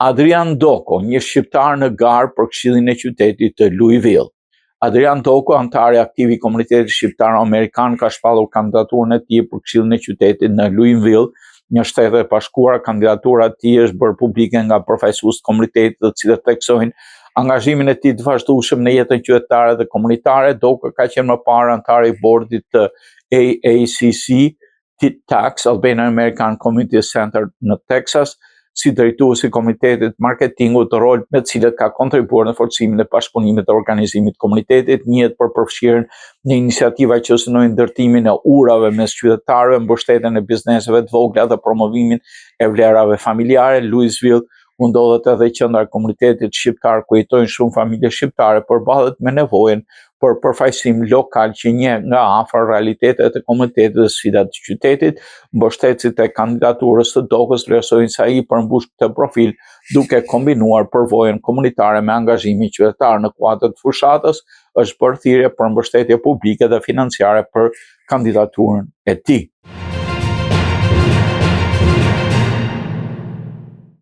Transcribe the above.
Adrian Doko, një shqiptar në garë për këshillin e qytetit të Louisville. Adrian Doko, anëtar aktiv i komunitetit shqiptar amerikan, ka shpallur kandidaturën e tij për këshillin e qytetit në Louisville, në Shtetet e Bashkuara. Kandidatura e tij është bërë publike nga përfaqësues të komunitetit, të cilët theksojnë angazhimin e tij të vazhdueshëm në jetën qytetare dhe komunitare. Doko ka qenë më parë anëtar i bordit të AACC, TAX, Albanian American Community Center në Texas, si drejtues i komitetit marketingut, rol me të cilët ka kontribuar në forcimin e bashkëpunimit dhe organizimit të komunitetit, njihet për përfshirjen në iniciativa që synojnë ndërtimin e urave mes qytetarëve, mbështetjen e bizneseve të vogla dhe promovimin e vlerave familjare. Louisville, ku ndodhet edhe qendra e komunitetit shqiptar ku jetojnë shumë familje shqiptare, përballet me nevojën për përfaqësim lokal që njeh nga afër realitetet e komunitetit dhe sfidat e qytetit. Mbështetësit e kandidaturës së Dokës vlerësojnë se ai përmbush këtë profil duke kombinuar përvojën komunitare me angazhimin qytetar. Në kuadër të fushatës është bërë thirrje për mbështetje publike dhe financiare për kandidaturën e tij.